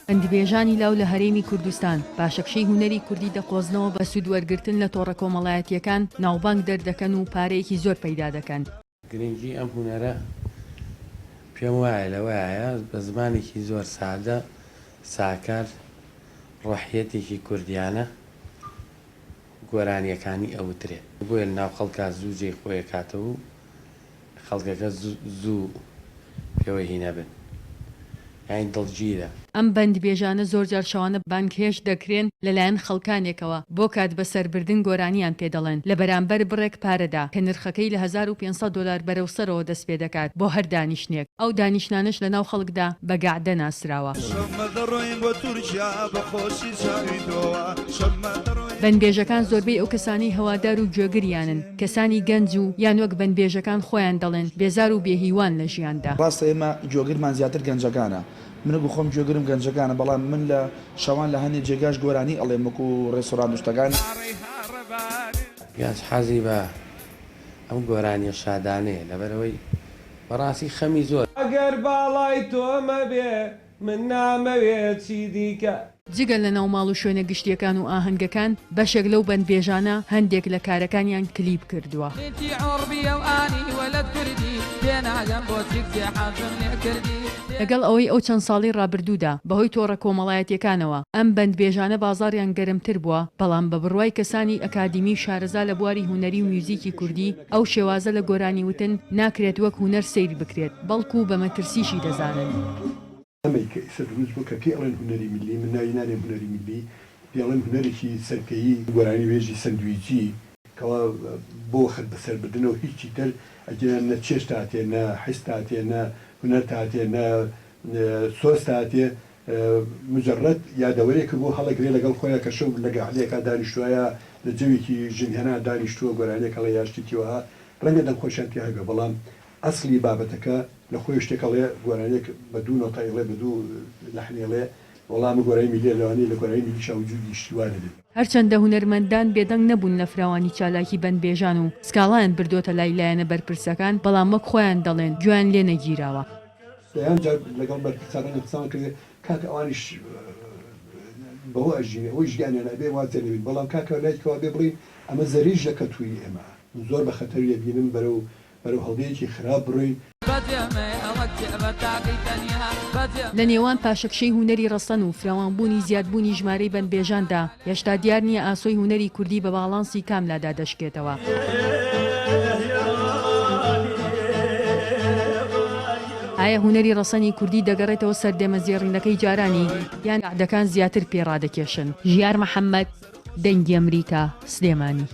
بەندبێژانی لاو لە هەرێمی کوردستان، پاشەکشەی هونەری کوردی دەقۆزنەوە بە سوودوەرگرتن لە تۆڕە کۆمەڵایەتییەکان ناوبانگ دەردەکەن و پارەیەکی زۆر پەیدا دەکەن. گرنگی ئەم هونەرە پێم وایە لەوەیایە بە زمانێکی زۆر سادە، ساکار، ڕۆحیەتێکی کوردیانە گۆرانییەکانی ئەوترێ. بۆیە لەناو خەڵکا زوو جێی خۆی ئەکاتەوە و خەڵکەکە زوو پێوەی هینەبن یانی دڵگیرە. ئەم بەندبێژانە زۆرجار شەوانە بانگهێشت دەکرێن لەلایەن خەڵکانێکەوە بۆ کات بەسەربردن گۆرانیان پێ دەڵێن لە بەرامبەر بڕێک پارەدا کە نرخەکەی لە 1500 دۆلار بەرەو سەرەوە دەست پێ دەکات بۆ هەر دانیشتنێک ئەو دانیشتنانەش لەناو خەڵکدا بە گەعدە ناسراوە. بەندبێژەکان زۆربەی ئەو کەسانەی هەوادار و گوێگریانن کەسانی گەنج و یان وەک بەندبێژەکان خۆیان دەڵێن بێزار و بێهیوان لە ژیاندا. ڕاستە ئێمە گوێگرمان زیاتر گەنجەکانە، من وەکو خۆم گوێگرم گەنجەکانە، بەڵام من لە شەوان لە هەنێ جێگاش گۆرانی ئەڵێم وەکو ڕێستۆرانت و شتەکان. گەنج حەزی بە ئەم گۆرانیە شادانەیە لەبەرئەوەی بەڕاستی خەمی زۆر. ئەگەر باڵای تۆ مەبێ من نامەوێ چی دیکە. جگە لە ناو ماڵ و شوێنە گشتییەکان و ئاهەنگەکان، بەشێک لەو بەندبێژانە هەندێک لە کارەکانیان کلیپ کردووە. لەگەڵ ئەوەی ئەو چەند ساڵەی ڕابردوودا بەهۆی تۆڕە کۆمەڵایەتییەکانەوە ئەم بەندبێژانە بازاڕیان گەرمتر بووە، بەڵام بە بڕوای کەسانی ئەکادیمی و شارەزا لە بواری هونەری و میوزیکی کوردی، ئەو شێوازە لە گۆرانی وتن ناکرێت وەک هونەر سەیر بکرێت، بەڵکو بە مەترسیشی دەزانن. ئەمەی کە ئیستا دروست بووە کە پێی ئەڵێن هونەری میللی، من ناوی نانێم هونەری میللی، پێی ئەڵێن هونەرێکی سەرپێیی، گۆرانی وێژی سەندویجی، کەوا بۆ وەخت بەسەر بردنە و هیچی تر، ئەگینا نە چێژ تاتێ، نە حیس تاتێ، نە هونەر تاتێ، نە سۆز تاتێ، مجەڕەد یادەوەرێکە بۆ هەڵەگرێ لەگەڵ خۆیا کە شەو لە گەعدەیەکا دانیشتووە یا لە جەوێکی ژنهێنا دانیشتووە گۆرانیەک ئەڵێ یا شتێکی وەها، ڕەنگە دەنگخۆشیان تیا هەبێ بەڵام ئەسڵی بابەتەکە لە خۆی شتێک ئەڵێ گۆرانیەک بە دوو نۆتە ئەیڵێ بە دوو لەحن ئەیڵێ وەڵا ئەمە گۆرانی میللیە لەوانەیە لە گۆرانی میللیشا وجودی شتی وا نەبێ. هەرچەندە هونەرمەندان بێدەنگ نەبوون لە فراوانی چالاکی بەندبێژان و سکاڵایان بردۆتە لای لایەنە بەرپرسەکان، بەڵام وەک خۆیان دەڵێن گوێیان لێ نەگیراوە. دەیان جار لەگەڵ بەرپرسان ڕەنگە قسەمان کردبێ کاکە ئەوانیش بەوە ئەژین ئەوەی ژیانیانە ئەبێ وازیان لێ بێنین بەڵام کاکە لای کەوا بێ بڵێین ئەمە زەرەیش لە کەلتوری ئێمە من زۆر بە خەتەری ئەبینم بەرەو بەرەو هەڵدەیەکی خراپ بڕۆین. لە نێوان پاشەکشەی هونەری ڕەسەن و فراوانبوونی زیادبوونی ژمارەی بەندبێژاندا، هێشتا دیار نییە ئاسۆی هونەری کوردی بە باڵانسی کام لادا دەشکێتەوە. ئایا هونەری ڕەسەنی کوردی دەگەڕێتەوە سەردەمە زێڕینەکەی جارانی، یان گەعدەکان زیاتر پێ ڕادەکێشن؟ ژیار محەمەد، دەنگی ئەمریکا، سلێمانی.